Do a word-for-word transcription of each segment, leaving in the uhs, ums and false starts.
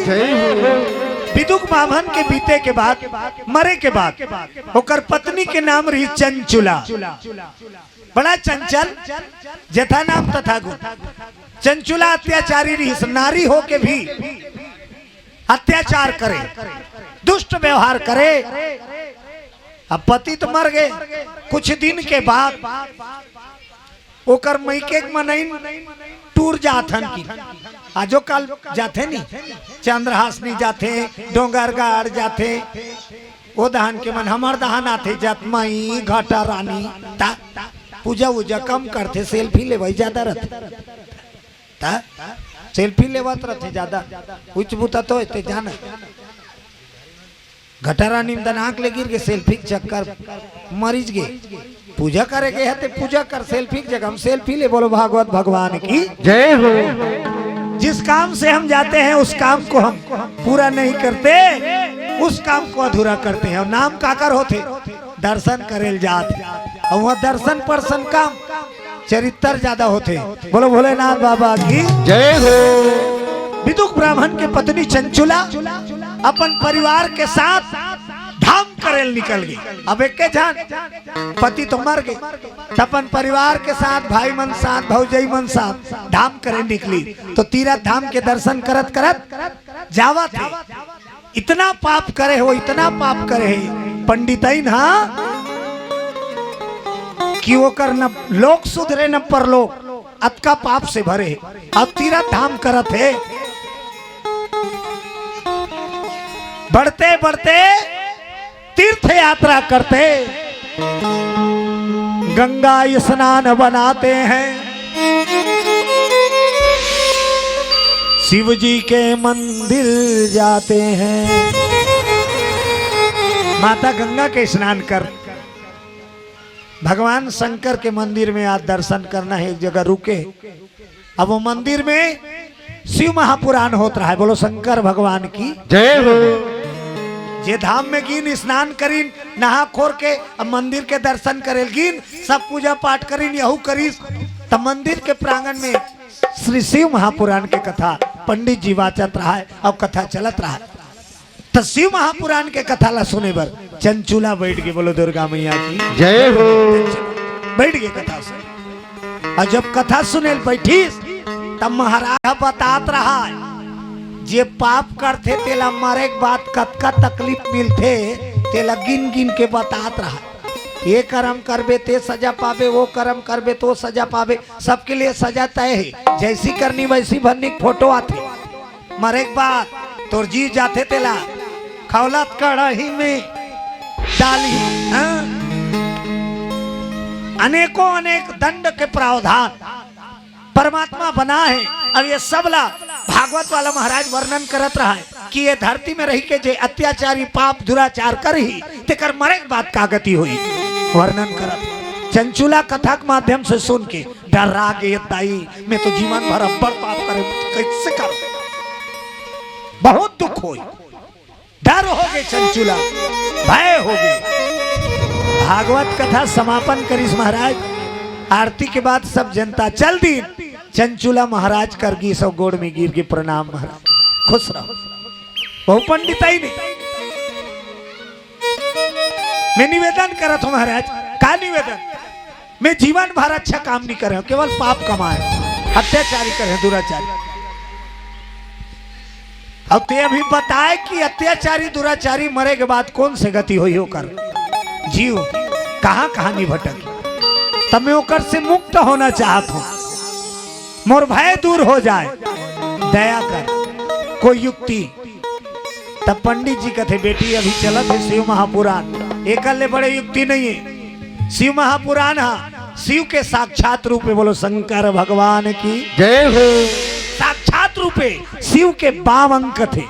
जय हो। बिदुक बाम्हन के बीते के बाद, मरे के बाद, ओकर पत्नी के नाम रही चंचुला। बड़ा चंचल, जथा नाम तथा गुण। चंचुला अत्याचारी रहिस, नारी होके भी अत्याचार करे, दुष्ट व्यवहार करे। अब पति तो मर गए, कुछ दिन के बाद ओकर मइके के मनइन टूर जात हन कि आजो काल जाथे नी, चंद्रहास नी जाथे, डोंगरगढ़ जाथे, ओ दहन के मन हमर दहन आथे, जतमई घटा रानी, ता पूजा उजा कम करथे, सेल्फी लेवई ज्यादा रथे। ता सेल्फी लेवत रथे ज्यादा, कुछ बुता तो होते जाना। घटा रानी में दनाक ले गिर के सेल्फी के चक्कर मरिज गे। पूजा करे गए हैं ते पूजा कर, सेल्फी के जगह हम सेल्फी ले। बोलो भागवत भगवान की। जय हो। जिस काम से हम जाते हैं उस काम को हम पूरा नहीं करते, उस काम को अधूरा करते हैं। और नाम काकर होथे? दर्शन करेल जात हे। और वहाँ दर्शन पर्सन काम चरित्र ज्यादा होथे। बोलो भोलेनाथ बाबा की। जय हो। बिदुक ब्राह्मण के पत्नी चंचुला अपन परिवार के साथ धाम करेल निकल गई। अब एक के जान पति तो मर गए, त अपन परिवार के साथ, भाई मन साथ, भौजई मन साथ धाम करे निकली। तो तीरथ धाम के दर्शन करत करत जावत हे। इतना पाप करे हो, इतना पाप करे हे पंडितइन हा कि ओकर न लोक सुधरे न परलोक, अतका पाप से भरे हे। अब तीरथ धाम करत हे, बढ़ते बढ़ते तीर्थ यात्रा करते, गंगा स्नान बनाते हैं, शिव जी के मंदिर जाते हैं। माता गंगा के स्नान कर, भगवान शंकर के मंदिर में आज दर्शन करना है, एक जगह रुके। अब वो मंदिर में शिव महापुराण होत रहा है। बोलो शंकर भगवान की। जय हो। जे धाम में गिन, स्नान करिन, नहा खोर के अब मंदिर के दर्शन करेल गिन, सब पूजा पाठ करिन, यहू करिस, तब मंदिर के प्रांगण में श्री शिव महापुराण के कथा पंडित जी वाचत रहा है और कथा चलत रहा है। त शिव महापुराण के कथा ला सुने बर चंचुला बैठ के। बोलो दुर्गा मैया की। जय हो। बैठ के कथा सुने। और जब कथा सुने ल बैठिस, तब महाराज ह बतात रहा है, जे पाप करथे तेला मरे के बाद कतका तकलीफ मिलथे, तेला गिन गिन के बतात रहा है। ये कर्म करबे ते सजा पाबे, वो कर्म करबे तो सजा पाबे। सबके लिए सजा तय है, जैसी करनी वैसी भरनी के फोटो आथे। मरे के बाद तोर जी जाथे तेला खौलत कड़ाही में डाली, हाँ? अनेकों अनेक दंड के प्रावधान परमात्मा बना है। अब ये सब ला भागवत वाला महाराज वर्णन करत रहा है कि ये धरती में रही के जे अत्याचारी पाप दुराचार करही, तेकर मरे के बाद का गति होई, वर्णन करत। चंचुला कथा के माध्यम से सुन के डर्रा गे दाई, मैं तो जीवन भर अब्बड़ पाप करे, कैसे करो? बहुत दुख होई। डर हो गे चंचुला, भय हो गे। भागवत कथा समापन करिस महाराज। आरती के बाद सब जनता चल दी। चंचुला महाराज कर गिस अउ गोड़ में गिर के प्रणाम महाराज, खुश रहो। बहु पंडिताई नहीं। मैं निवेदन करत हूँ महाराज, का निवेदन? मैं जीवन भर अच्छा काम नहीं करे हूँ, केवल पाप कमाए, अत्याचारी करे, दुराचारी। अब ते अभी बताए कि अत्याचारी दुराचारी मरे के बाद कौन से गति होई ओकर, जीव कहाँ कहाँ नहीं भटक, तब मैं ओकर से मुक्त होना चाहत हूँ, मोर भय दूर हो जाए, दया कर कोई युक्ति। तब पंडित जी कथे, "बेटी, अभी चलत हे शिव महापुराण, एकर ले बड़े युक्ति नहीं है।" शिव महापुराण हा शिव के साक्षात रूप में, बोलो शंकर भगवान की। जय हो। साक्षात रूपे शिव के बाम अंग कथे।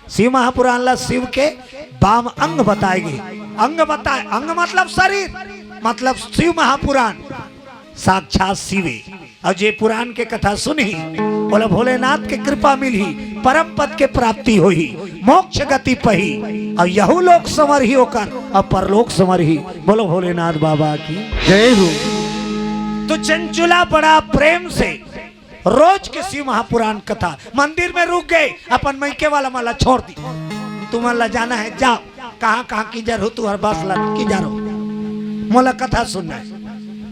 शिव महापुराण ला शिव के बाम अंग बताए गे। अंग बताए, अंग मतलब शरीर, मतलब शिव महापुराण साक्षात शिवे। अउ जे पुराण के कथा सुनही, ओला भोलेनाथ के कृपा मिलही, परम पद के प्राप्ति होही, मोक्ष गति पही, अउ यहू लोक संवरही ओकर, अउ परलोक संवरही। बोलो भोलेनाथ बाबा की। जय हो। तो चंचुला बड़ा प्रेम से रोज के शिव महापुराण कथा। मंदिर में रुक गए, अपन मइके वाला मन ला छोड़ दी, तुमन ला जाना है, जाओ। कहाँ कहाँ किंजर हो, तुहर बस ला किंजर हो, मोला कथा सुनना है।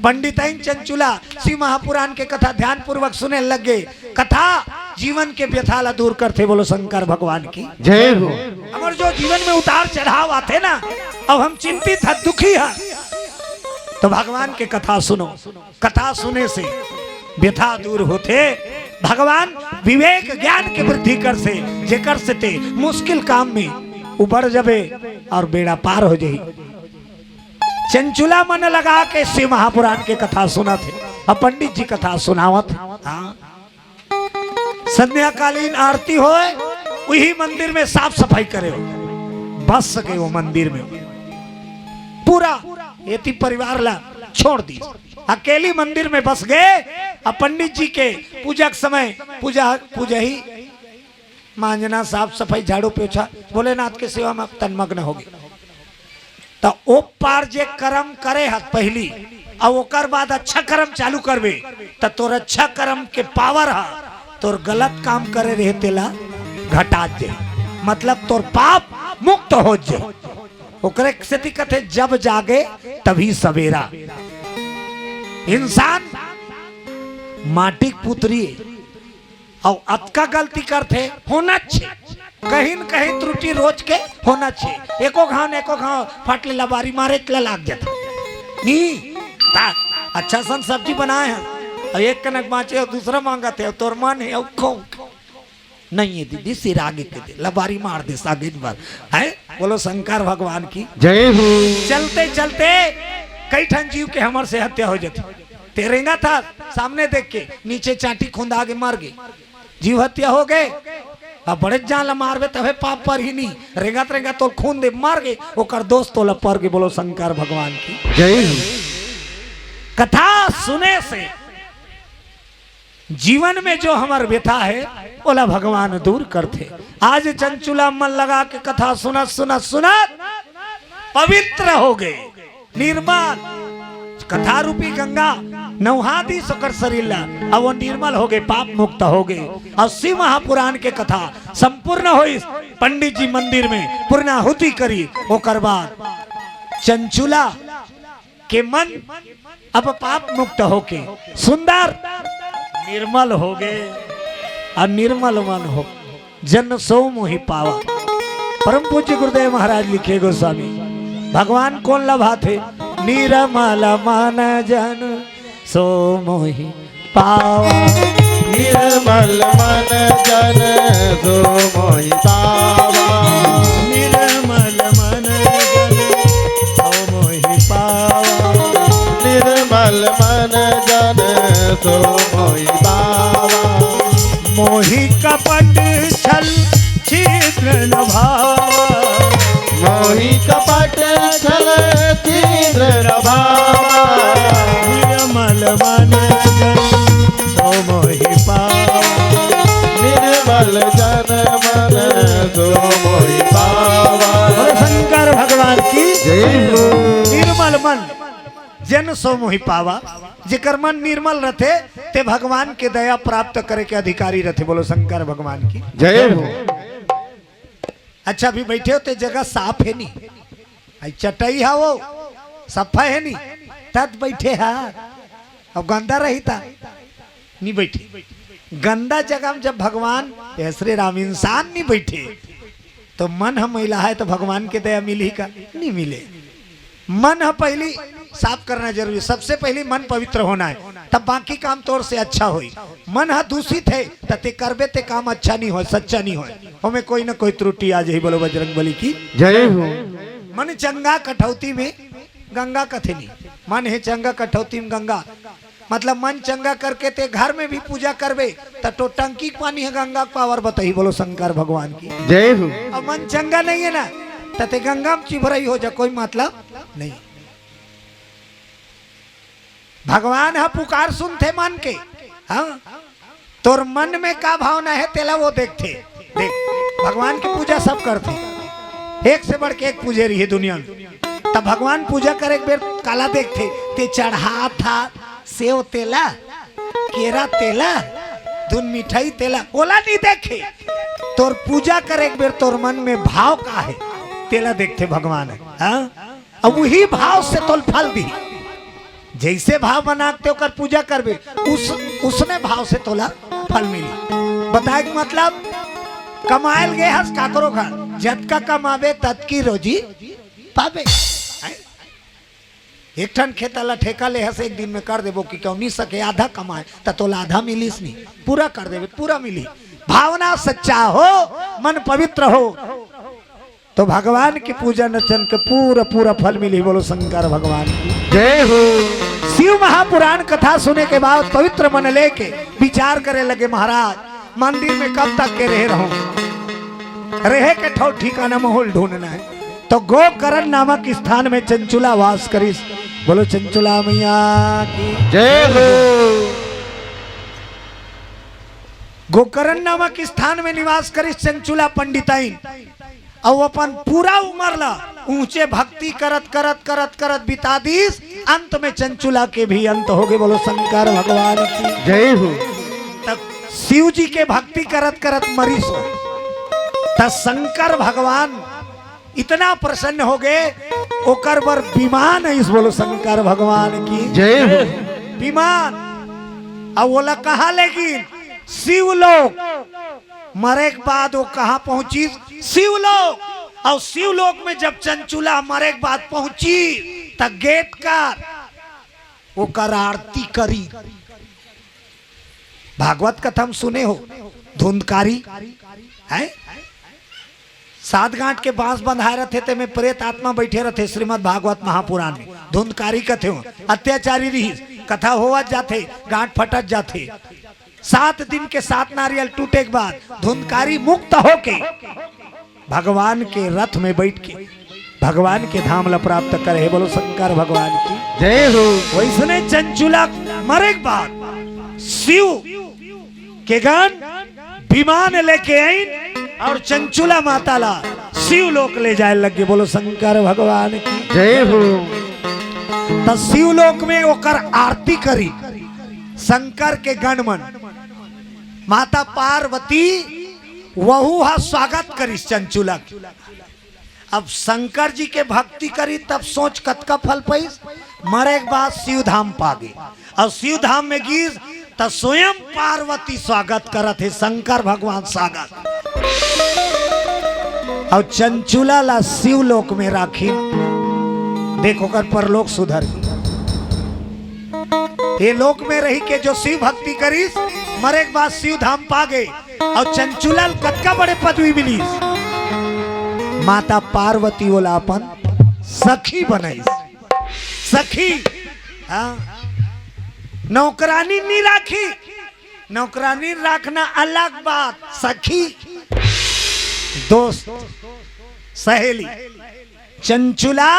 पंडिताइन चंचुला शिव महापुराण के कथा ध्यानपूर्वक सुने लग गए। कथा जीवन के व्यथा ला दूर करथे। बोलो शंकर भगवान की। जय हो। हमर जो जीवन में उतार चढ़ाव आथे ना, अब हम चिंतित हन, दुखी हन, तो भगवान के कथा सुनो। कथा सुने से व्यथा दूर होथे। भगवान विवेक ज्ञान के वृद्धि करथे, जेकर से ते मुश्किल काम में उबड़ जबे और बेड़ा पार हो जाही। चंचुला मन लगा के शिव महापुराण के कथा सुनत हे, अब पंडित जी कथा सुनावत हे। हाँ, संध्याकालीन आरती होय, उही मंदिर में साफ सफाई करे हो, बस गए वो मंदिर में। पूरा एती परिवार ला छोड़ दी, अकेली मंदिर में बस गए। अब पंडित जी के पूजा के समय पूजा, पूजा ही मांजना, साफ सफाई, झाड़ू पोछा, भोलेनाथ के सेवा में तन्मग्न हो गए। त ओ पार जे करम करे हस पहिली, अउ ओकर बाद अच्छा करम चालू करबे, त तोर अच्छा करम के पावर ह तोर गलत काम करे रहे तेला घटात जे, मतलब तोर पाप मुक्त हो जे। ओकरे सेती कथे, जब जागे तभी सवेरा। इंसान माटी के पुतरी ए, अउ अतका गलती करथे, होना छे, कहीं न कहीं त्रुटि रोज के होना छे। एको घाव न एको घाव फट ले लबारी मारे ला लाग जाथे। नी, ता, अच्छा सन सब्जी बनाए हन, अउ एक कनक बाँचे, अउ दूसरा मांगत हे, अउ तोर मन हे, अउ खो। नहीं है दीदी, सिर आगे के दे, लबारी मार दे, सागे बार। है, बोलो शंकर भगवान की। जय हो। चलते चलते कई ठन जीव के हमर से हत्या हो जाथे। ते रेंगत हस, सामने देख के नीचे चांटी खुंदा गे मर गे, जीव हत्या हो गए। अब बड़े जान ला मारबे तभे पाप परही नी, रेंगत रेंगत तोर खून दे मर गे, ओकर दोष तोला पर गे। बोलो शंकर भगवान की। जय हो। कथा सुने से जीवन में जो हमर व्यथा हे, ओला भगवान दूर करथे। आज चंचुला मन लगा के कथा सुनत सुनत सुनत पवित्र हो गए, निर्मल। कथा रूपी गंगा नहा दिस ओकर शरीर ला, अब वो निर्मल हो गए, पाप मुक्त हो गए। अउ शिव महापुराण के कथा संपूर्ण होइस। पंडित जी मंदिर में पूर्णाहुति करी, ओकर बाद चंचुला के मन अब पाप मुक्त होके सुंदर निर्मल हो गए। अउ निर्मल मन हो जन सो मोहि पावा। परम पूज्य गुरुदेव महाराज लिखे गोस्वामी, भगवान कोन ला भाथे? निर्मल मन जन सो मोहि पावा। निर्मल मन जन सो मोहि पावा। निर्मल मन जन सो मोहि पावा। निर्मल मन जन सो मोहि पावा। मोहि कपट छल छिद्र न भावा। मोहि कपट छल छिद्र न भावा। निर्मल मन जन सो मोहि पावा। निर्मल जन मन सो मोहि पावा। बोलो शंकर भगवान की। जय हो। निर्मल मन जन सो मोहि पावा। जेकर मन निर्मल रथे, ते भगवान के दया प्राप्त करे के अधिकारी रथे। बोलो शंकर भगवान की। जय हो। अच्छा, अभी बैठे हो ते जगह साफ हे नी, आई चटई हा वो सफा हे नी, तत बैठे हा। अब गंदा रही ता नी बैठे। गंदा जगह में जब भगवान, हे श्री राम, इंसान नी बैठे, तो मन ह मैला हे, तो भगवान के दया मिलही का? नी मिले। मन ह पहिली साफ करना जरूरी, सबसे पहिली मन पवित्र होना हे, तब बाकी काम तोर से अच्छा होई। मन ह दूषित हे, त ते करबे ते काम अच्छा नी होय, सच्चा नी होय, ओमे कोई न कोई त्रुटि आ जाही। बोलो बजरंग बली की। जय हो। मन चंगा कठौती में गंगा कथे नी, मन हे चंगा कठौती में गंगा। मतलब मन चंगा करके ते घर में भी पूजा करबे, त तो टंकी के पानी हे गंगा के पावर बताही। बोलो शंकर भगवान की। जय हो। अब मन चंगा नहीं हे ना, त ते गंगा में चिभरई हो जा, कोई मतलब नहीं। भगवान ह पुकार सुनथे मन के। हाँ, तोर मन में का भावना हे, तेला वो देखथे। देख, भगवान के पूजा सब करथे, एक से बढ़ के एक पूजे रही हे दुनिया में। तब भगवान पूजा करे एक बेर काला देखथे, ते चढ़ाथा सेव तेला, केरा तेला, धुन मिठाई तेला ओला नहीं देखे। तोर पूजा करे एक बेर तोर मन में भाव का है, तेला देखथे भगवान ह। हाँ? अब वही भाव से तोल फल दी। जैसे भाव बना के ओकर पूजा करबे, उस, उसने भाव से तोला फल मिली। बताए के मतलब, कमायल गे हस काकरो घर, जतका कमाबे ततकी रोजी पाबे। हैं? एक ठन खेत ला ठेका ले हस, एक दिन में कर देबो कि क्यों नहीं सके, आधा कमाए, त तोला आधा मिलिस नहीं, पूरा कर देबे, पूरा मिली। भावना सच्चा हो, मन पवित्र हो, तो भगवान के पूजन अर्चन के पूरा, पूरा फल मिली। बोलो शंकर भगवान की। जय हो। शिव महापुराण कथा सुने के बाद पवित्र मन लेके विचार करे लगे, महाराज, मंदिर में कब तक के रहे रहूं, रहे के ठौर ठिकाना माहौल ढूंढना है। तो गोकर्ण नामक स्थान में चंचुला वास करिस। बोलो चंचुला मैया की। जय हो। गोकर्ण नामक स्थान में निवास करिस चंचुला पंडिताइन। अउ अपन पूरा उमर ला ऊंचे भक्ति करत, करत, करत, करत बिता दीस। अंत में चंचुला के भी अंत होगे। बोलो शंकर भगवान की। जय हो। तब शिव जी के भक्ति करत, करत मरिस हो। त शंकर भगवान इतना प्रसन्न होगे, ओकर बर विमान अइस। बोलो शंकर भगवान की। जय हो। विमान। अब ओला कहा लेगिन? शिव लोक। मरे के बाद वो कहाँ पहुंचिस? शिवलोक। अउ शिवलोक में जब चंचुला मरे के बाद पहुंचिस, त गेट कर ओकर आरती करिस। भागवत कथा में सुने हो, धुंधकारी है, सात गांठ के बांस बंधाए रथे, तेमे प्रेत आत्मा बैठे रथे। श्रीमद् भागवत महापुराण में धुंधकारी कथे हो, अत्याचारी रिहिस, कथा होवत जाथे, गांठ फटत जाथे। सात दिन के सात नारियल टूटे के बाद धुंधकारी मुक्त होके भगवान के रथ में बैठ के भगवान के धाम ला प्राप्त करे हे। बोलो शंकर भगवान की। जय हो। वैसने चंचुला मरे के बाद शिव के गण विमान लेके आइन अउ चंचुला माता ला शिव लोक ले जाए लगे। बोलो शंकर भगवान की। जय हो। त शिव लोक में ओकर आरती करिस शंकर के गण मन। माता पार्वती वहू हा स्वागत करिस चंचुला के। अब शंकर जी के भक्ति करिस तब सोच कतका फल पाइस। मरे के बाद शिव धाम पागे। अउ शिव धाम में गिस त स्वयं पार्वती स्वागत करत हे, शंकर भगवान स्वागत। अउ चंचुला ला शिव लोक में राखिन। देख ओकर परलोक सुधर गे। ये लोक में रहि के जो शिव भक्ति करिस, मरे के बाद शिव धाम पागे। अउ चंचुला ल कतका बड़े पदवी मिलिस। माता पार्वती ओला अपन सखी बनाइस। सखी, हाँ, नौकरानी नी राखी। नौकरानी राखना अलग बात, सखी, दोस्त, सहेली। चंचुला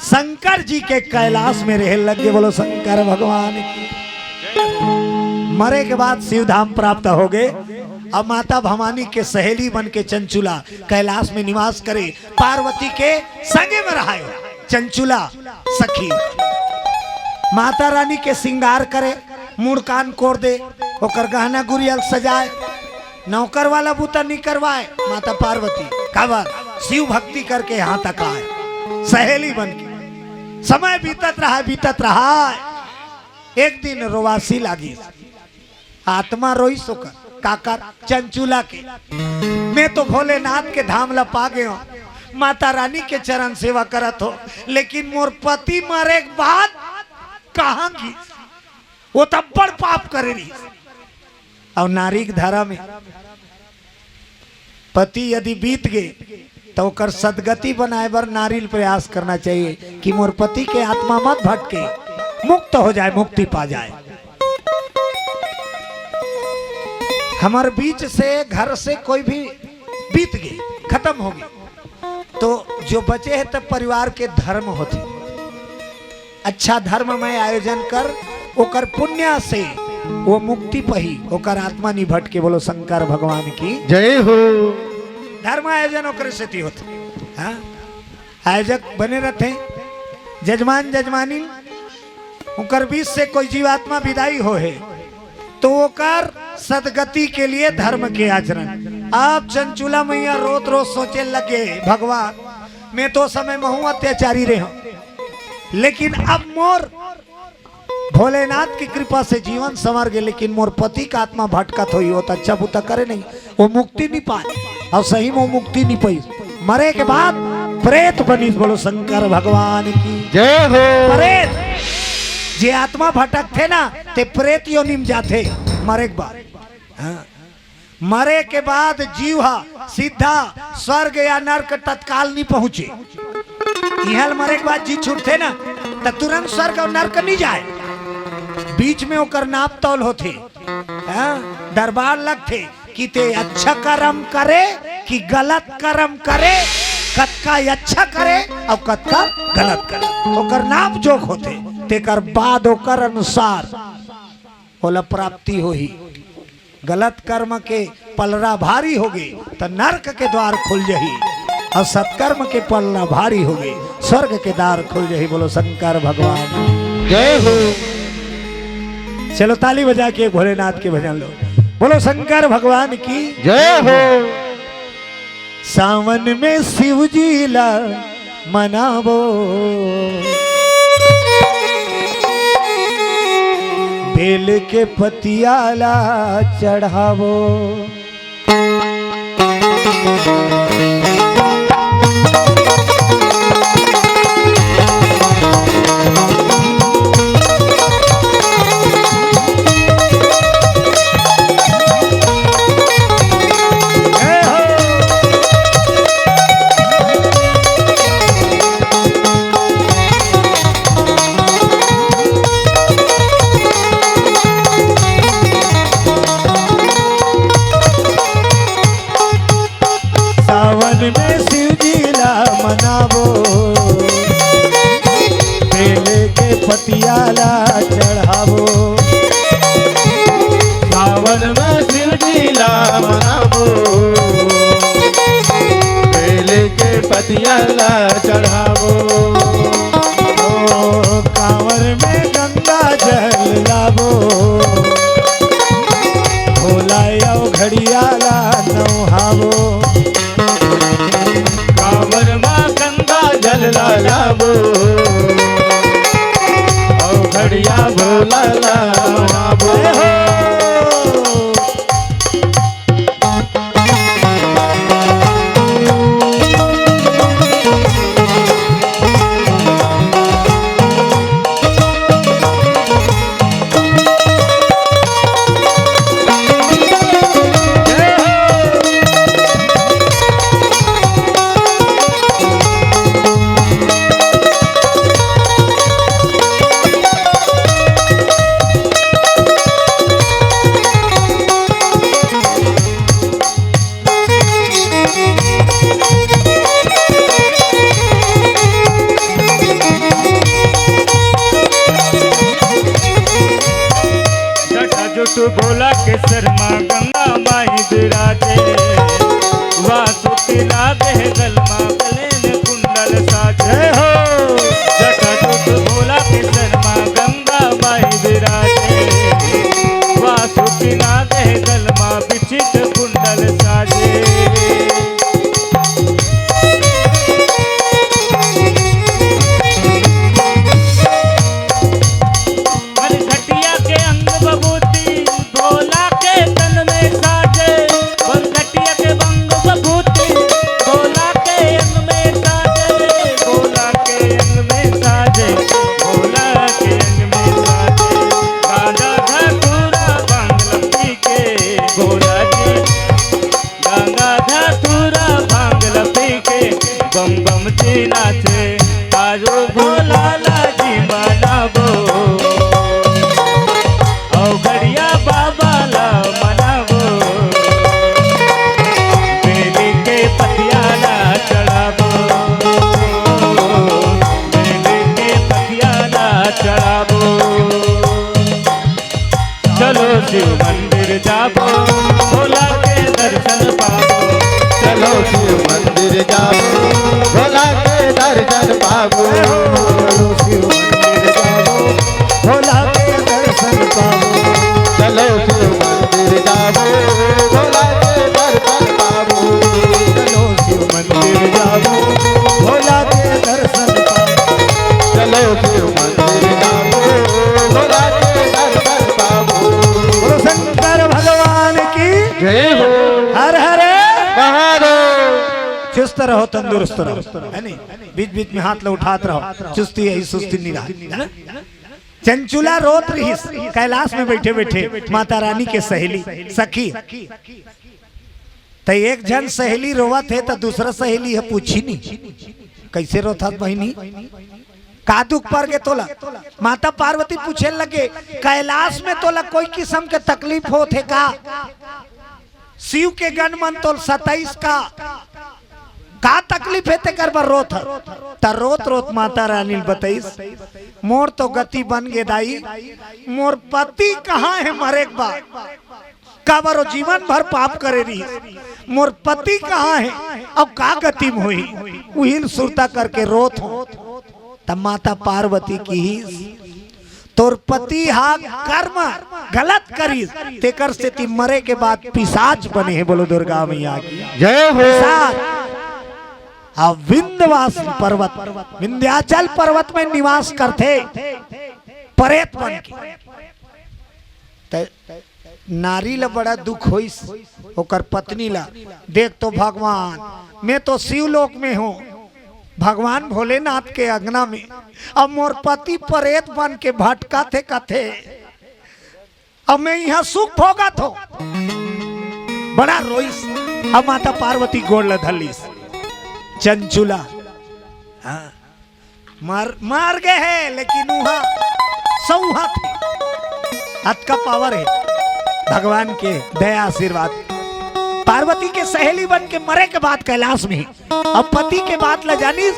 शंकर जी के कैलाश में रहे लगे। बोलो शंकर भगवान की। मरे के बाद शिव धाम प्राप्त होगे। अब माता भवानी के सहेली बन के चंचुला कैलाश में निवास करे, पार्वती के संगे में रहे। चंचुला सखी माता रानी के श्रृंगार करे, मुड़ कान कोर दे, ओकर गहना गुरिया ल सजाए, नौकर वाला बूता नी करवाए। माता पार्वती काबर? शिव भक्ति करके यहाँ तक आए, सहेली बन के। समय बीतत रहा, बीतत रहा। एक दिन रोवासी लागिस, आत्मा रोइस ओकर, काकर? चंचुला के। मैं तो भोलेनाथ के धाम ला पा गए हो, माता रानी के चरण सेवा करत हो, लेकिन मोर पति मरे के बाद कहाँ गिस? वो तो बड़ पाप करे रहिस। अउ नारी के धर्म हे, पति यदि बीत गे, त ओकर सदगति बनाए बर नारी ल प्रयास करना चाहिए कि मोर पति के आत्मा मत भटके, मुक्त हो जाए, मुक्ति पा जाए। हमर बीच से, घर से कोई भी बीत गे, खतम हो गे, तो जो बचे हे, तब परिवार के धर्म होथे। अच्छा धर्ममय आयोजन कर, ओकर पुण्य से वो मुक्ति पही, ओकर आत्मा नी भटके। बोलो शंकर भगवान की। जय हो। धर्म आयोजन ओकरे सेती होथे। हाँ? आयोजक बने रथे, जजमान जजमानी, ओकर बीच से कोई जीवात्मा विदाई हो हे, तो ओकर सदगति के लिए धर्म के आचरण। अब चंचुला मैया रोत रोत सोचे लगे, भगवान, मैं तो समय महू अत्याचारी रहे हूँ, लेकिन अब मोर भोलेनाथ की कृपा से जीवन संवर गे, लेकिन मोर पति का आत्मा भटकत होही, वो तो अच्छा बुता करे नहीं, वो मुक्ति नहीं पाए। और सही में वो मुक्ति नहीं पाई। मरे के बाद प्रेत बनिस। बोलो शंकर भगवान की जय हो। प्रेत, जे आत्मा भटकथे ना, ते प्रेत योनि में जाथे मरे के बाद। हाँ। मरे के बाद जीव ह सीधा स्वर्ग या नरक तत्काल नहीं पहुंचे। इहल मरे के बाद जी छूटथे ना, त तुरंत स्वर्ग और नरक नहीं जाए। बीच में ओकर नाप तौल होथे। हाँ, दरबार लगथे कि ते अच्छा कर्म करे कि गलत कर्म करे, कतका अच्छा करे और कतका गलत करे, ओकर नाप जोख होथे। तेकर बाद ओकर अनुसार ओला प्राप्ति होही। गलत कर्म के पलरा भारी होगे, त नरक के द्वार खुल जही, और सत्कर्म के पलरा भारी होगे, स्वर्ग के द्वार खुल जही। बोलो शंकर भगवान। जय हो। चलो, ताली बजा के भोलेनाथ के भजन लो। बोलो शंकर भगवान की जय हो। सावन में शिव जी ला मनाबो, बेल के पतिया ला चढ़ाबो। सावन में शिव जी ला मनाबो, बेल के पतिया ला चढ़ाबो। सावन में शिव जी ला मनाबो, बेल के पतिया ला चढ़ाबो। ओ, कांवर में गंगा जल लाबो, भोला अउ घड़िया ला नौहाबो। कांवर मा गंगा जल ला लाबो, अउ घड़िया भोला ला नौहाबो। जटा जुट भोला के सर मा गंगा माई बिराजे, वासुकी नाग हे गल मा गले में कुंडल साजे हो। जटा जुट भोला के सर मा गंगा माई बिराजे, वासुकी नाग हे गल मा बिछित कुंडल साजे। अरे घटिया के अंग बबूती, भोला के तन में साजे। और घटिया के अंग बबूती, भोला के अंग में साजे। भोला के अंग में साजे, भोला के अंग में साजे। गांजा धतूरा भांग लपी के, भोला जी। गंगा धतूरा भांग ल पी के बम बम जी नाचे, आजो भोला ला जी मनाबो, औ घड़िया बाबा ला मनाबो, बेली के पतिया ला चढ़ाबो, बेली के पतिया ला चढ़ाबो। चलो शिव मंदिर जाबो, भोला के दर्शन पाबो। चलो शिव मंदिर जाबो, भोला के दर्शन पाबो। चलो शिव मंदिर जाबो, भोला के दर्शन पाबो। चलो स्वस्थ रहो, तंदुरुस्त रहो, है नी? बीच बीच में हाथ ल उठात रहो, चुस्ती यही सुस्ती नहीं रहा, है ना? चंचुला रोत रहिस, कैलाश में बैठे बैठे माता रानी के सहेली, सखी। त एक झन सहेली रोवत हे, त दूसरा सहेली ह पूछी नी, "कैसे रोथस बहिनी? का दुख पड़ गे तोला?" माता पार्वती पूछे लगे, "कैलाश में तोला कोई किस्म के तकलीफ होत हे का? शिव के गण मन तोल सताइस का? का तकलीफ हे तेकर बर रोत हस?" त रोत रोत माता रानी ल बतइस, "मोर तो गति बन गे दाई, मोर पति कहाँ हे मरे के बाद?" काबर ओ जीवन भर पाप करे रहिस, मोर पति कहाँ हे, अब का गति में होही, उही ल सुरता करके रोत हों। तब माता पार्वती किहिस, "तोर पति हा कर्म गलत करिस, तेकर सेती मरे के बाद पिशाच बने हे।" बोलो दुर्गा मैया की जय हो। पिशाच। अब विंध्यवासिनी पर्वत, विंध्याचल पर्वत में निवास करथे परेत बन के। त नारी ल बड़ा दुख होइस, ओकर पत्नी ल, "देख तो भगवान, मैं तो शिवलोक में हूँ, भगवान भोलेनाथ के अंगना में, अब मोर पति परेत बन के भटकत हे कथे, अब मैं यहाँ सुख भोगत हूँ।" बड़ा रोइस। अब माता पार्वती गोड़ ल धर लिस। चंचुला, हाँ, मर, मर गे हे, लेकिन उहाँ सौंहत हे। अतका पावर हे भगवान के दया आशीर्वाद। पार्वती के सहेली बन के मरे के बाद कैलाश में ही अब पति के बात ल जानिस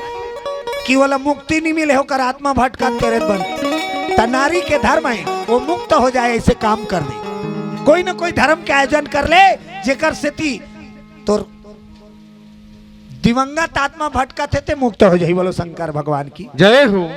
कि ओला मुक्ति नहीं मिले, ओकर आत्मा भटकत परेत बन। त नारी के धर्म हे, वो मुक्त हो जाए, ऐसे काम कर दे। कोई न कोई धर्म के आयोजन कर ले, जेकर सेती तोर दिवंगत आत्मा भटकत हे, ते मुक्त हो जाही। बोलो शंकर भगवान की जय हो।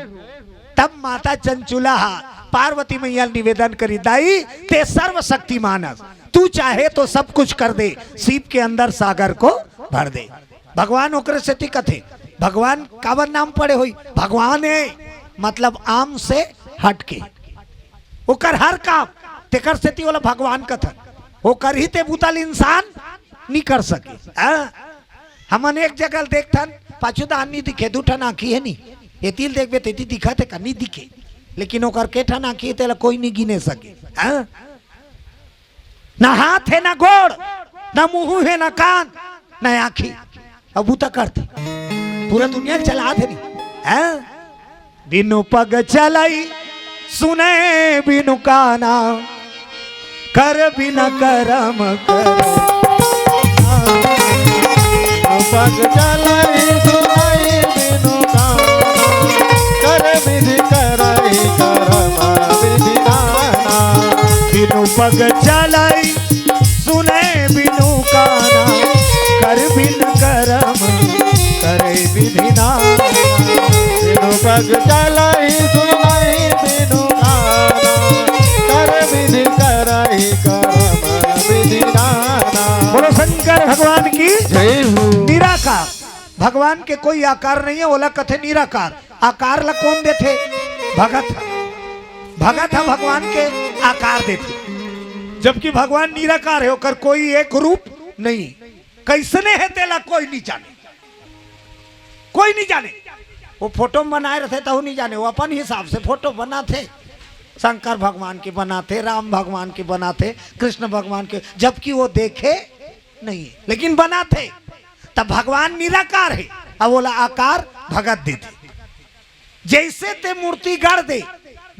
तब माता चंचुला हा पार्वती मैया ल निवेदन करी, "दाई, ते सर्वशक्तिमान हस, तू चाहे तो सब कुछ कर दे, सीप के अंदर सागर को भर दे।" भगवान ओकरे सेती कथे, भगवान काबर नाम पड़े होही? भगवान हे, मतलब आम से हटके, ओकर हर काम, तेकर सेती ओला भगवान कथन। ओकर ही ते बूता ल इंसान नी कर सके। हाँ? हमन एक जगह ल देखथन, पाछू डाहन नी दिखे, दू ठन आँखी हे नी, एती ल देखबे तेती दिखत हे का? नी दिखे। लेकिन ओकर के ठन आँखी हे, तेला कोई नी गिने सके। हाँ? ना हाथ हे, ना गोड़, ना मुँह हे, ना कान, ना आँखी। अब बूता करथे, पूरा दुनिया ल चलाथे नी। हाँ? बिनु पग चलई सुनय बिनु काना, कर बिन करम करे। बिनु पग चलई सुनय बिनु काना, कर विधि करई करम विधि नाना। बिनु पग चलई सुनय बिनु काना, कर बिन करम करई विधि नाना। बिनु पग चलई सुनई बिनु काना, कर विधि करई करम विधि नाना। बोलो शंकर भगवान की जय हो। निराकार, भगवान के कोई आकार नहीं है, ओला कथे निराकार। आकार ला कोन देथे? भगत ह। भगत ह भगवान के आकार देथे, जबकि भगवान निराकार हे, ओकर कोई एक रूप नहीं। कइसने हे तेला कोई नहीं जाने, कोई नहीं जाने। वो फोटो में बनाए रथे तहू नहीं जाने, वो अपन हिसाब से फोटो बनाथे, शंकर भगवान के बनाथे, राम भगवान के बनाथे, कृष्ण भगवान के, जबकि वो देखे नहीं हे, लेकिन बनाथे। तब भगवान निराकार हे, अब ओला आकार भगत देथे। जैसे ते मूर्ति गढ़ दे,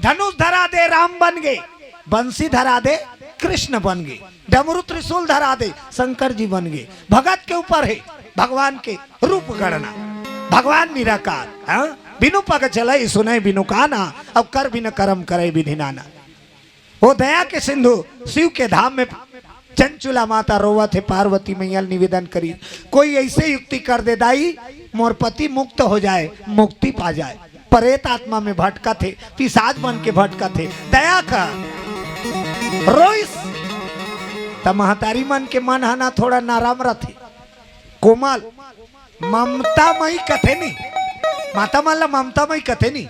धनुष धरा दे, राम बन गे, बंसी धरा दे, कृष्ण बन गे, डमरू त्रिशूल धरा दे, शंकर जी बन गे। भगत के ऊपर हे भगवान के रूप गढ़ना। भगवान निराकार, हाँ? बिनु पग चलई सुनय बिनु काना, अब कर बिन करम करय विधि नाना। ओ दया के सिंधु, शिव के धाम में चंचुला माता रोवत हे, पार्वती मैया ल निवेदन करी, कोई ऐसे युक्ति कर दे दाई, मोर पति मुक्त हो जाए, मुक्ति पा जाए। परेत आत्मा में भटकत हे, पिशाच बन के भटकत हे, दया कर। रोइस त महतारी मन के मन ह ना थोड़ा नरम रथे, कोमल, ममता मई कथे नी, माता मन ला ममता मई कथे नी,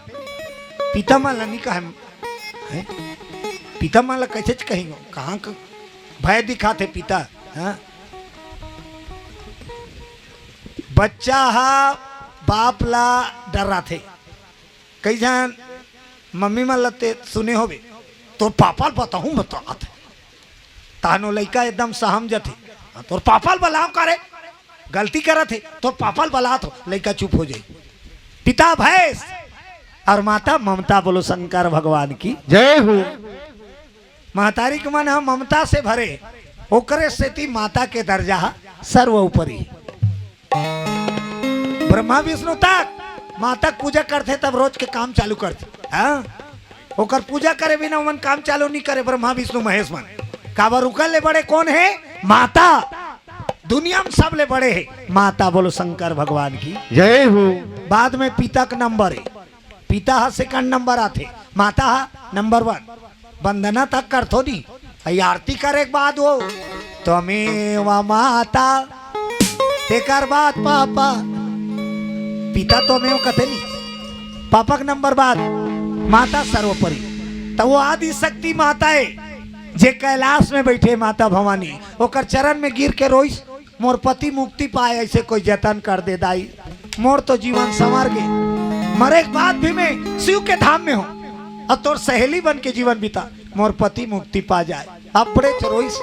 पिता मन ला नी कहे, हैं? पिता मन ला कैसे कहेंगे? कहाँ क-, भय दिखाथे पिता, हाँ? बच्चा ह बाप ला डराथे। कई झन मम्मी मन ल ते सुने होबे, "तोर पापा ल बताहूं, बतात हे।" तहनो लइका एकदम सहम जथे। "हाँ, तोर पापा ल बलाव करे, गलती करत हे, तोर पापा ल बलात हो।" लइका चुप हो जाई। पिता भैंस और माता ममता। बोलो शंकर भगवान की। जय हो। महतारी के मन ह ममता से भरे, ओकरे सेती माता के दर्जा ह सर्वोपरि। ब्रह्मा विष्णु तक माता के पूजा करथे, तब रोज के काम चालू करथे। हाँ, ओकर पूजा करे बिना ओमन काम चालू नहीं करे, ब्रह्मा विष्णु महेश मन। काबर ओकर ले बड़े कोन हे? माता। दुनिया में सबले बड़े हे माता। बोलो शंकर भगवान की। जय हो। बाद में पिता के नंबर हे, पिता ह सेकंड नंबर आथे, माता ह नंबर वन। वंदना तक करथो नी, अई आरती करे के बाद वो त्वमेव माता, तेकर बाद पापा, पिता त्वमेव कथे नी, पापा के नंबर बाद माता सर्वोपरि। त वो आदि शक्ति माता हे, जे कैलाश में बैठे माता भवानी, ओकर चरण में गिर के रोइस, "मोर पति मुक्ति पाए, ऐसे कोई जतन कर दे दाई, मोर तो जीवन संवर गे। मरे के बाद भी मैं शिव के धाम में हूँ, अब तोर सहेली बन के जीवन बिता, मोर पति मुक्ति पा जाए।" अबड़ेच रोइस।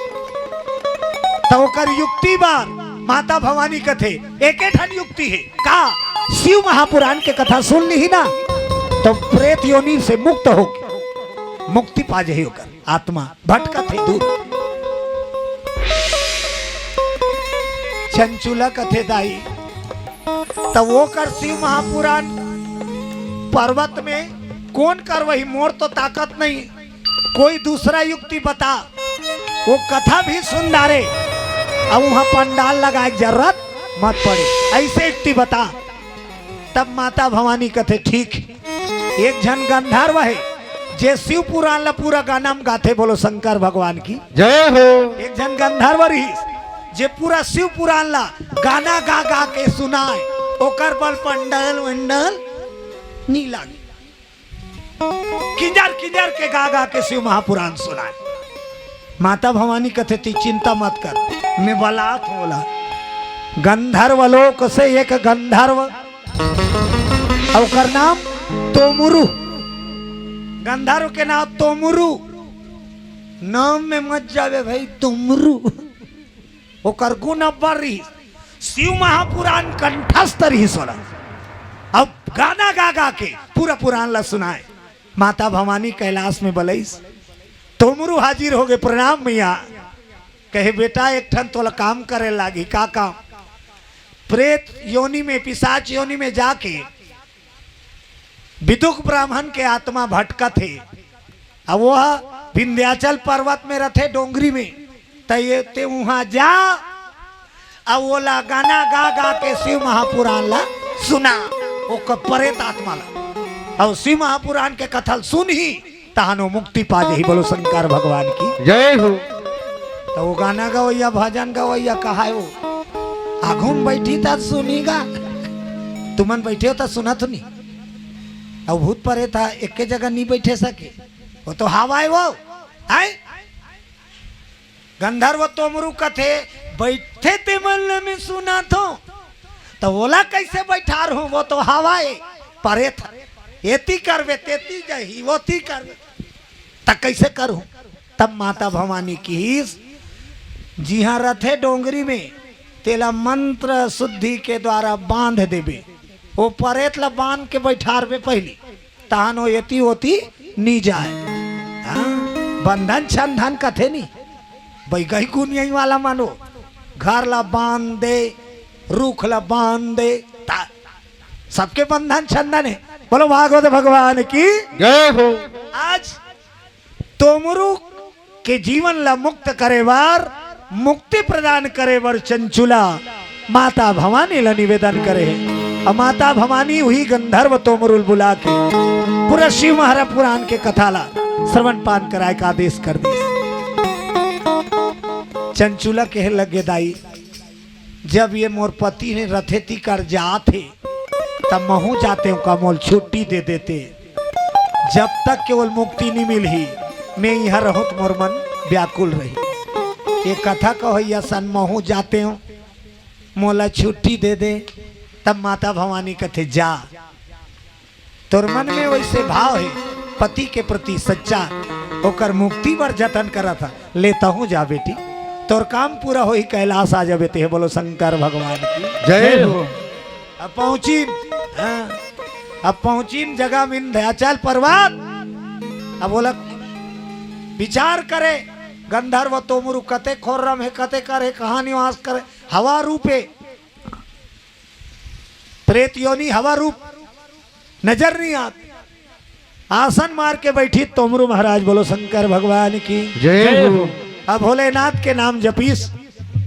त ओकर युक्ति बार माता भवानी कथे, एके ठन युक्ति हे। का? शिव महापुराण के कथा सुन लिही ना, त प्रेत योनि से मुक्त होके मुक्ति पा जाही ओकर आत्मा। भटकत हे दूर। चंचुला कथे, "दाई, त वो कर शिव महापुराण पर्वत में कोन करवही? मोर तो ताकत नहीं, कोई दूसरा युक्ति बता।" वो कथा भी सुन डारे, अब वहाँ पंडाल लगाए के जरूरत मत पड़े, ऐसे युक्ति बता। तब माता भवानी कथे, "ठीक।" एक झन गंधर्व हे, जे शिव पुराण ला पूरा गाना में गाथे, बोलो शंकर भगवान की। जय हो। एक झन गंधर्व रहिस, जे पूरा शिव पुराण ला गाना गा गा के सुनाए, ओकर बर पंडाल वंडाल नी लागे। किंजर किंजर के गा गा के शिव महापुराण सुनाए। माता भवानी कथे, "ती चिंता मत कर, मैं बलात हूँ ओला।" गंधर्व लोक से एक गंधर्व, अउ ओकर नाम तोमरू। गंधर्व के नाम तोमरू। नाम में मत जावे भाई, तोमरू। ओकर गुण अब्बड़ रिहिस, शिव महापुराण कंठस्थ रिहिस ओला। अब गाना गा गा के पूरा पुराण ला सुनाए। माता भवानी कैलाश में बलइस, तोमरू हाजिर होगे, "प्रणाम मैया।" कहे, "बेटा, एक ठन तोला काम करे लागी।" "का काम?" "प्रेत योनि में, पिशाच योनि में जाके विदुख ब्राह्मण के आत्मा भटकत हे, अब वो विंध्याचल पर्वत में रथे, डोंगरी में, त ये ते उहाँ जा, अब ओला गाना गा गा के शिव महापुराण ला सुना, ओकर प्रेत आत्मा ला, अउ शिव महापुराण के कथा ल सुनही, तहन वो मुक्ति पा जही।" बोलो शंकर भगवान की। जय हो। त वो गाना गवैया, भजन गवैया कहाए, वो आघू में बैठी त सुनी गा, तुमन बैठे हो त सुनत हो नी। अउ भूत प्रेत ह एके जगह नी बैठे सके, वो तो हवा हे वो, आय। गंधर्व तोमरू कथे, "बैठे ते मन ल मैं सुनात हूँ, त ओला कैसे बैठार हूँ? वो तो हवा हे, प्रेत ह। एती करबे, तेती जही, ओती करबे, त कैसे करूँ?" तब माता भवानी किहिस, "जिहाँ रथे डोंगरी में, तेला मंत्र शुद्धि के द्वारा बांध देबे, वो प्रेत ला बांध के बैठारबे पहिली, तहन वो एती ओती नी जाए।" हाँ, बंधन छंधन कथे नी, बैगही गुनियई वाला मानो, घर ला बांध दे, रुख ला बांध दे, ता-, सबके बंधन छंधन हे। बोलो भागवत भगवान की। जय हो। आज तोमरू के जीवन ला मुक्त करे बर, मुक्ति प्रदान करे बर चंचुला माता भवानी ला निवेदन करे हे। अउ माता भवानी उही गंधर्व तोमरू ल बुला के पूरा शिव महापुराण के कथा ला श्रवण पान कराए का आदेश कर दिस। चंचुला कहे लगे, "दाई, जब ये मोर पति हे रथे ती कर जात हे, तब महूँ जातेंव का, मोल छुट्टी दे देते। जब तक केवल मुक्ति नी मिलही, मैं इहाँ रहूँ त मोर मन व्याकुल रही। ये कथा कहोइया सन महूँ जातेंव, मोला छुट्टी दे दे।" तब माता भवानी कथे, "जा, तोर मन में वैसे भाव हे पति के प्रति सच्चा, ओकर मुक्ति बर जतन करत ह, ले तहूँ जा बेटी, तोर काम पूरा होही, कैलाश आ जाबे तेह।" बोलो शंकर भगवान की। जय हो। अब पहुंचिन, हाँ, अब पहुंचिन जगह विंध्याचल पर्वत। अब बोला, विचार करे, गंधर्व तोमरू कते खोर्रम हे, कते कर हे, कहाँ निवास करे, हवा रूपे प्रेत योनि, हवा रूप नजर नहीं आत। आसन मार के बैठी तोमरू महाराज। बोलो शंकर भगवान की। जय हो। अब भोलेनाथ के नाम जपीस।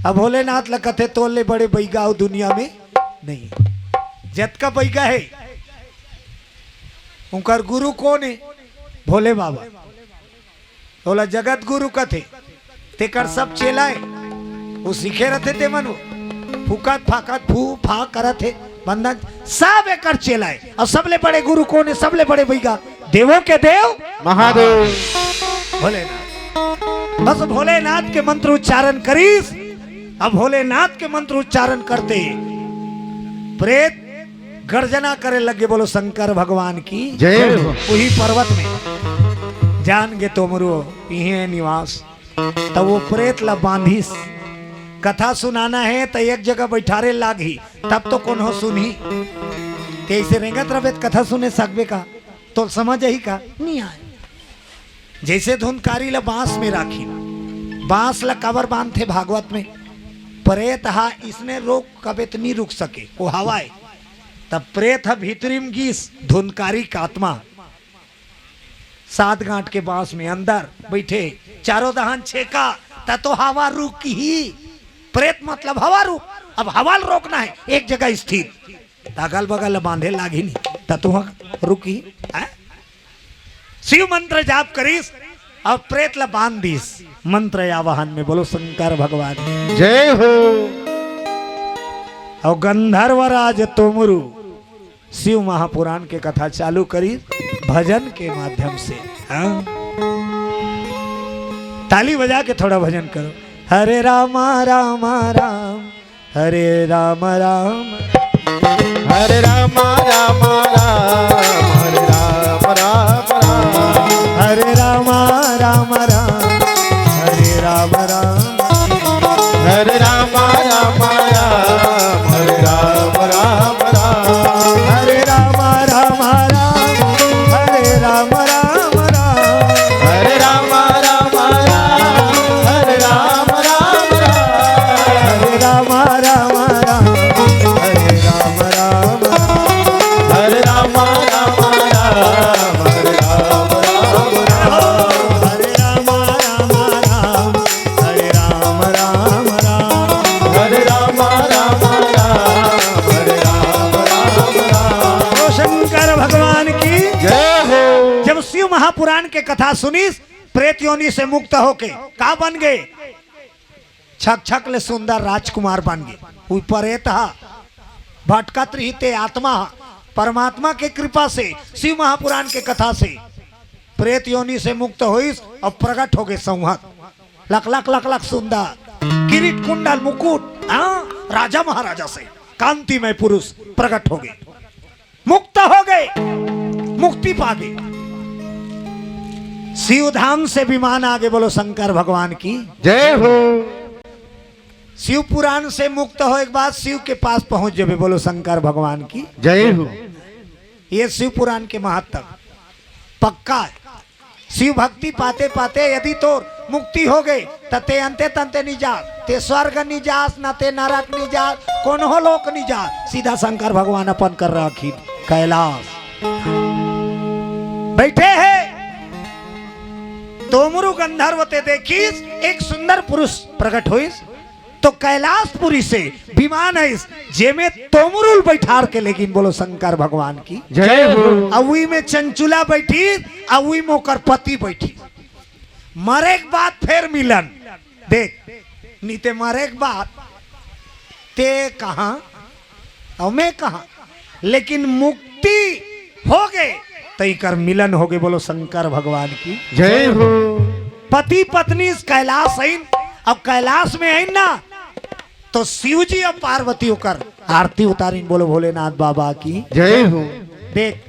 अब भोलेनाथ ल कथे, "तोर ले बड़े बैगा अउ दुनिया में नहीं।" जतका बैगा हे, उनकर गुरु कोन हे? भोले बाबा। ओला जगत गुरु कथे। तेकर सब चेला हे, वो सीखे रथे, ते मन वो फूकत फाकत फू फा करत हे। बंदन, सब एकर चेला हे। अउ सबले बड़े गुरु कोन हे? सबले बड़े बैगा, देवों के देव महादेव। भोलेनाथ। बस भोलेनाथ के मंत्र उच्चारण करीस। अब भोलेनाथ के मंत्र उच्चारण करते प्रेत गर्जना करे लगे। बोलो शंकर भगवान की। जय हो। वही पर्वत में जान गे तोमरू इहे निवास। तब वो प्रेत ला बांधिस। कथा सुनाना हे त एक जगह बैठारे लागही, तब तो कोनो सुनही। ते ऐसे रेंगत रबे त कथा सुने सकबे का? तो समझ आही का? नहीं आए। जैसे धुंधकारी ला बांस में राखी, बांस ला काबर बांधथे भागवत में? प्रेत हा इसने रोक कबे त नहीं रुक सके, वो हवा हे। तब प्रेत हा भीतरी में गीस, धुंधकारी का आत्मा सात गांठ के बांस में अंदर बैठे, चारों दहान छेका, त तो हवा रुकही। प्रेत मतलब हवा रुक। अब हवा ल रोकना हे एक जगह स्थिर, त अगल बगल ल बांधे लागही नहीं, त तुहा रुकही। हैं? शिव मंत्र जाप करीस, अब प्रेत ल बांध दीस मंत्र आवाहन में। बोलो शंकर भगवान। जय हो। अउ गंधर्वराज तोमरू शिव महापुराण के कथा चालू करी भजन के माध्यम से। हाँ? ताली बजा के थोड़ा भजन करो। हरे रामा रामा राम, हरे राम राम, हरे रामा रामा राम, हरे राम राम राम। हरे रामा रामा राम, हरे राम राम। हरे रामा रामा राम, हरे राम राम राम। हरे रामा रामा राम, हरे राम राम राम। हरे रामा रामा राम, हरे राम राम राम। हरे रामा रामा राम, हरे राम राम राम। हरे रामा रामा राम, हरे राम राम राम। हरे रामा रामा राम, हरे राम राम राम। हरे रामा रामा राम, हरे राम राम राम। बोलो शंकर भगवान की। जय हो। जब शिव महापुराण के कथा सुनीस, प्रेत योनि से मुक्त होके का बन गे? छक छक ले सुंदर राजकुमार बन गे। उ प्रेत हा भटकत रही, ते आत्मा हा परमात्मा के कृपा से, शिव महापुराण के कथा से प्रेत योनि से मुक्त होइस अउ प्रगट हो गे संवत। लक लक लक लक सुंदर किरीट कुंडल मुकुट, हाँ, राजा महाराजा से कांतिमय पुरुष प्रगट हो गे, मुक्त हो गे, मुक्ति पा गे। शिव धाम से विमान आ गे। बोलो शंकर भगवान की। जय हो। शिव पुराण से मुक्त होए के बाद शिव के पास पहुंच जाबे। बोलो शंकर भगवान की। जय हो। ये शिव पुराण के महत्व पक्का हे। शिव भक्ति पाते पाते यदि तोर मुक्ति हो गे, त ते अंते तंते नहीं जास, ते स्वर्ग नहीं जास, ना ते नरक नहीं जास, कोनो लोक नहीं जास, सीधा शंकर भगवान अपन कर रखी कैलाश बैठे हे। तोमरू गंधर्व ते देखिस, एक सुंदर पुरुष प्रगट होइस, तो कैलाशपुरी से विमान आइस, जेमे तोमरू ल बैठार के लेगिन। बोलो शंकर भगवान की। जय हो। अवुई में चंचुला बैठी, अवुई में ओकर पति बैठी। मरे के बाद फेर मिलन। देख, नीते मरे के बाद ते कहाँ अउ मैं कहाँ, लेकिन मुक्ति हो गे, त इकर मिलन हो गे। बोलो शंकर भगवान की। जय हो। पति पत्नी इस कैलाश आइन, अब कैलाश में आइन ना, तो शिव जी अउ पार्वती ओकर आरती उतारिन। बोलो भोलेनाथ बाबा की। जय हो। देख,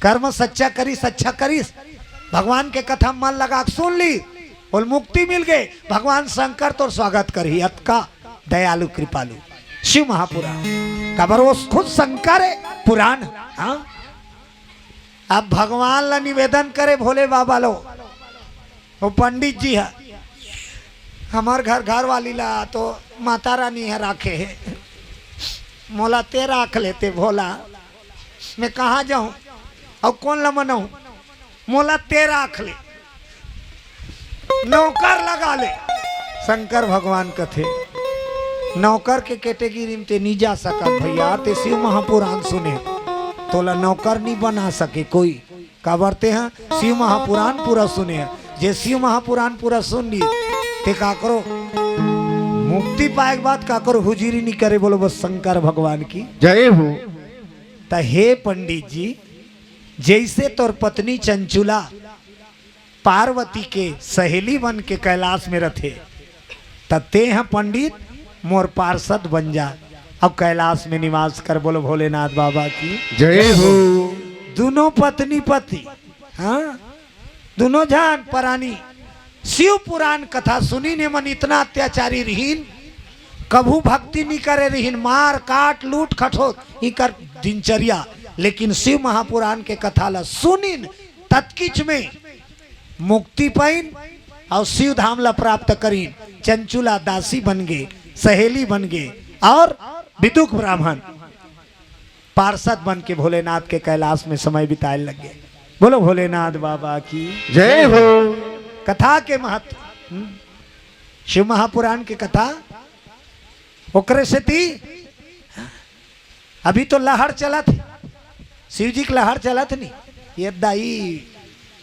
कर्म सच्चा करिस, अच्छा करिस, भगवान के कथा मन लगा के सुन ली, बोल मुक्ति मिल गए। भगवान शंकर तोर स्वागत करही, अतका दयालु कृपालु शिव महापुराण। काबर वो खुद शंकर है, पुराण। हाँ, अब भगवान ला निवेदन करे भोले बाबा लो, वो पंडित जी है, हमर घर घर वाली ला तो माता रानी है राखे है, मोला ते राख लेते भोला, मैं कहाँ जाऊं और कौन ला मनाऊं, मोला ते राख ले, नौकर लगा ले। शंकर भगवान कथे, नौकर के कैटेगरी में ते नहीं जा सकत भैया, ते शिव महापुराण सुने, तोला नौकर नहीं बना सके कोई। काबर ते ह शिव महापुराण पूरा सुने ह, जे शिव महापुराण पूरा सुन ली, ते काकरो मुक्ति पाए के बाद काकरो हुजीरी नहीं करे। बोलो बस शंकर भगवान की। जय हो। त हे पंडित जी, जैसे तोर पत्नी चंचुला पार्वती के सहेली बन के कैलाश में रथे, त ते ह पंडित मोर पार्षद बन जा, अब कैलाश में निवास कर। बोलो भोलेनाथ बाबा की। जय हो। दोनों पत्नी पति, हाँ, दोनों जान परानी शिव पुराण कथा सुनिन। एमन इतना अत्याचारी रहिन, कभू भक्ति नहीं करे रहिन, मार काट लूट खटोर इकर दिनचर्या, लेकिन शिव महापुराण के कथा ला सुनिन, ततकिच में मुक्ति पाइन और शिव धाम ला प्राप्त करीन। चंचुला दासी बन गे, सहेली बन गे और बिदुक ब्राह्मण पार्षद बन के भोलेनाथ के कैलाश में समय बिताए लग गए। बोलो भोलेनाथ बाबा की। जय हो। कथा के महत्व, हम्म? शिव महापुराण के कथा, ओकरे सेती अभी तो लहर चलत हे, शिव जी के लहर चलत नहीं। ये दाई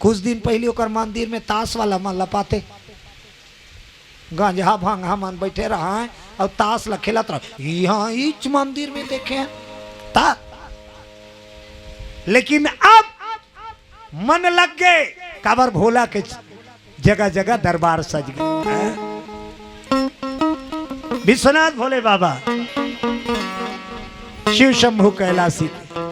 कुछ दिन पहले ओकर मंदिर में ताश वाला मन लपाते, गंजहा भंगहा मन बैठे रहा है और ताश ला खेलत रहा। यहाँ इच मंदिर में देखे हैं ता, लेकिन अब मन लग गए, काबर भोला के जगह जगह दरबार सज गए। विश्वनाथ भोले बाबा, शिव शंभु कैलाशी।